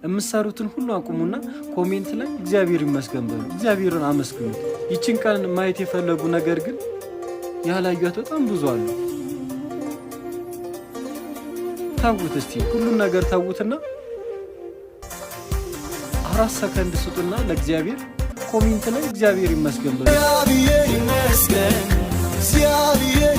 የምትሰሩትን ሁሉ አቁሙና comment ላይ እግዚአብሔር ይመስገን በሉ። እግዚአብሔርን አመስግኑት። ይችን ቀን ማየት የፈለጉ ነገር ግን ያላዩት በጣም ብዙ አሉ። ተዉት እስቲ ሁሉን ነገር ተዉትና 4 ሰከንድ ስጡና ለእግዚአብሔር comment ላይ እግዚአብሔር ይመስገን በሉ። እግዚአብሔር ይመስገን፣ እግዚአብሔር።